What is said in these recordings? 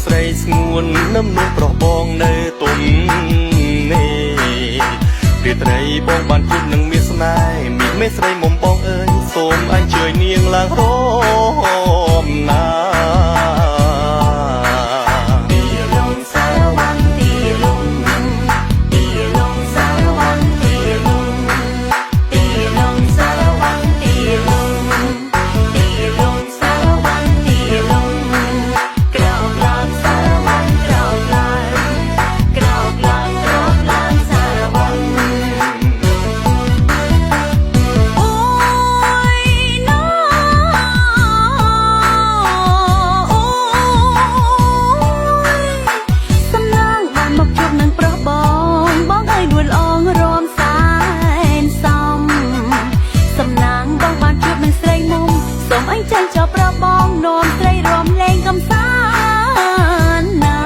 ស្រីស្ងួន នំនួនប្រុសបងនៅទំនេរ រាត្រីបងបានជួបនឹងមាសស្នេហ៍ មាសមេស្រីមុំបងអើយ សូមអញជួយនាងឡើងរំណា សំណាងបានមកជួបនឹងប្រុសបង បងអើយនួនល្អងរំសែនសំ សំណាងបងបានជួបនឹងស្រីមុំ សូមអញចាញ់ចោលប្រុសបង នាំស្រីរាំលេងកំសាន្តណា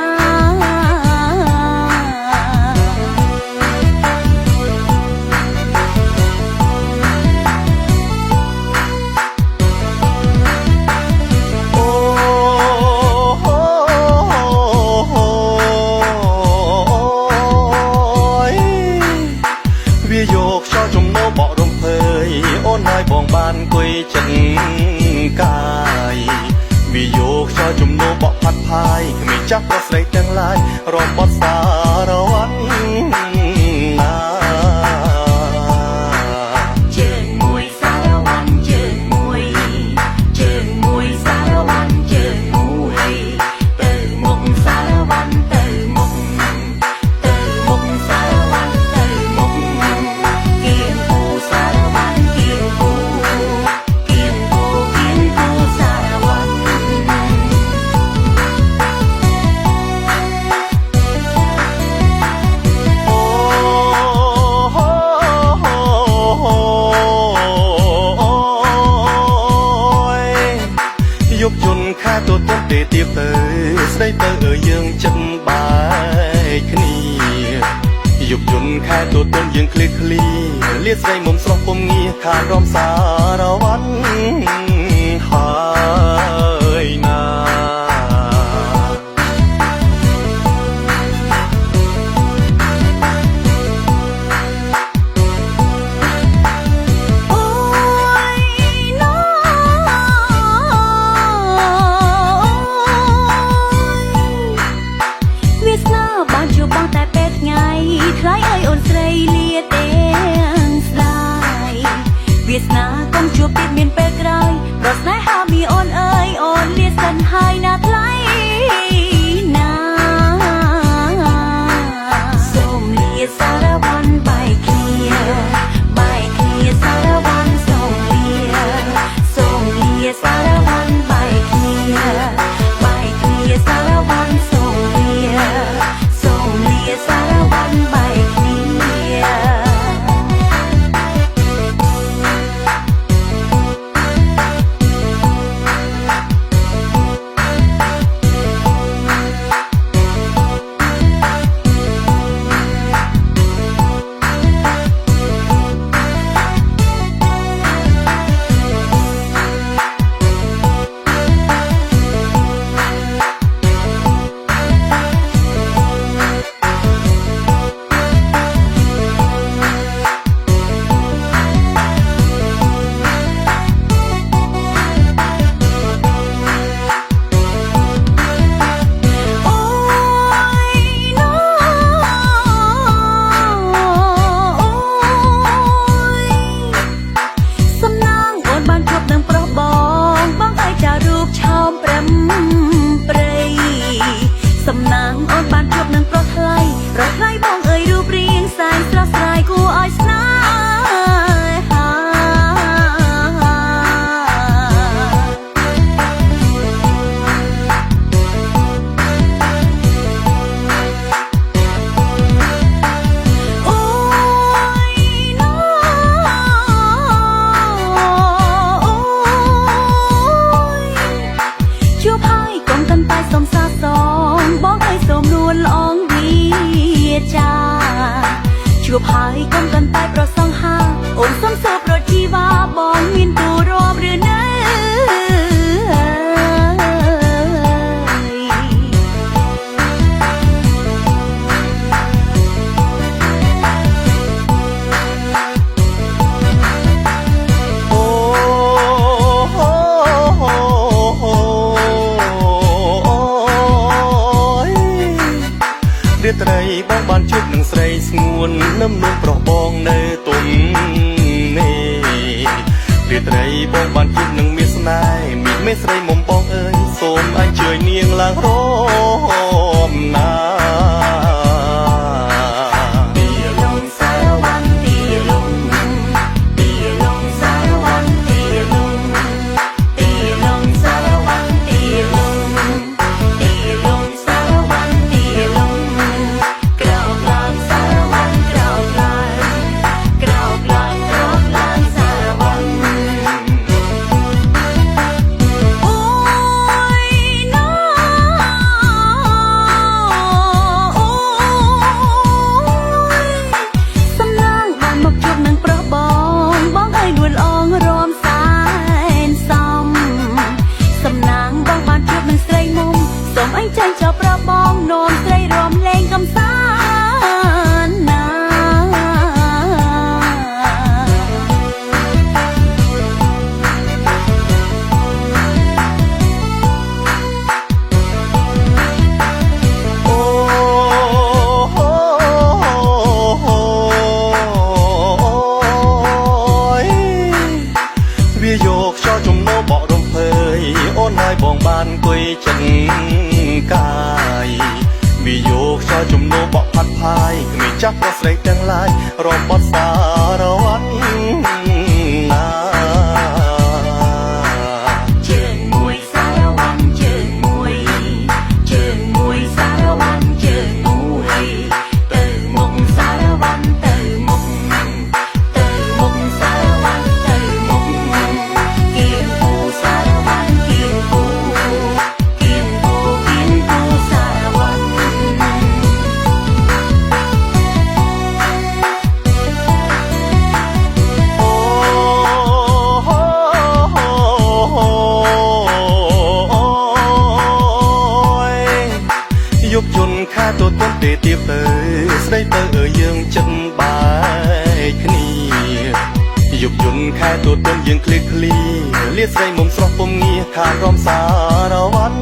វាយកខ្យល់ជំនោរបក់រំភើយ អូនហើយបងបានអង្គុយជិតកាយ វាយកខ្យល់ជំនោរបក់ផាត់ផាយ ក្មេងចាស់ប្រុសស្រីទាំងឡាយ រាំបទសារ៉ាវ៉ាន់ណា ជើងមួយសារ៉ាវ៉ាន់ ជើងមួយ ជើងមួយសារ៉ាវ៉ាន់ ជើងមួយ ទៅមុខសារ៉ាវ៉ាន់ ទៅមុខ ទៅមុខសារ៉ាវ៉ាន់ ទៅមុខ គៀងគូសារ៉ាវ៉ាន់ គៀងគូ គៀងគូ គៀងគូសារ៉ាវ៉ាន់ អូ យប់យន្តខែទទនទេទៀបទៅ ស្ដីទៅអើយយើងចិត្តបែកគ្នា យប់យន្តខែទទនយើងឃ្លាតគ្នា លាស្រីមុំស្រស់ពុំងា ខានរាំសារ៉ាវ៉ាន់ហើយណា អូយណូ វាសនាបានជួបបងតែពេលថ្ងៃ ថ្លៃអើយអូនស្រីលាទាំងស្ដាយ វាសនាកុំជួបទៀតមានពេលក្រោយ ប្រស្នេហាមីអូនអើយ អូនលាសិនហើយណាថ្លៃណា សូមលាសារ៉ាវ៉ាន់បែកគ្នា បែកគ្នាសារ៉ាវ៉ាន់ សូមលា សូមលាសារ៉ាវ៉ាន់បែកគ្នា បែកគ្នាសារ៉ាវ៉ាន់ សូមលា សូមលាសារ៉ាវ៉ាន់បែកគ្នា សំណាងអូនបានជួបនឹងប្រុសបង បងអើយចាររូបឆោមព្រឹមព្រៃ សំណាងអូនបានជួបនឹងប្រុសថ្លៃ ប្រុសថ្លៃបងអើយរូបរាងសែនស្រស់ស្រាយគួរឲ្យស្នេហា អូយណូ អូយ ជួបហើយកុំកាន់តែសុំសាសង បងអើយសូមនួនល្អងវាចា ជួបហើយកុំកាន់តែប្រសង្ហា អូនសុំសួរប្រជីវ៉ា បងមានគូរាប់ឬនៅ? ស្រីស្ងួន នំនួនប្រុសបងនៅទំនេរ លាត្រីបងបានជួបនឹងមាសស្នេហ៍ មីមេស្រីមុំបងអើយ សូមអញជួយនាងឡើងរំណា សំណាងបានមកជួបនឹងប្រុសបង បងអើយនួនល្អងរំសែនសំ សំណាងបងបានជួបនឹងស្រីមុំ សូមអញចាញ់ចោលប្រុសបង នាំស្រីរាំលេងកំសាន្តណា វាយកខ្យល់ជំនោរបក់រំភើយ អូនហើយបងបានអង្គុយចិនកាយ វាយកខ្យល់ជំនោរបក់ផាត់ផាយ ក្មេងចាស់ប្រុសស្រីទាំងឡាយ រាំបទសារ៉ាវ៉ាន់ណា ជើងមួយសារ៉ាវ៉ាន់ ជើងមួយ ជើងមួយសារ៉ាវ៉ាន់ ជើងមួយ ទៅមុខសារ៉ាវ៉ាន់ ទៅមុខ ទៅមុខសារ៉ាវ៉ាន់ ទៅមុខ គៀងគូសារ៉ាវ៉ាន់ គៀងគូ គៀងគូ គៀងគូសារ៉ាវ៉ាន់ អូ យប់យន្តខែទទនពេលទៀបទៅ ស្ដីទៅអើយយើងចិត្តបែកគ្នា យប់យន្តខែទទនយើងឃ្លាតឃ្លា លាស្រីមុំស្រស់ពុំងារ ខានរាំសារ៉ាវ៉ាន់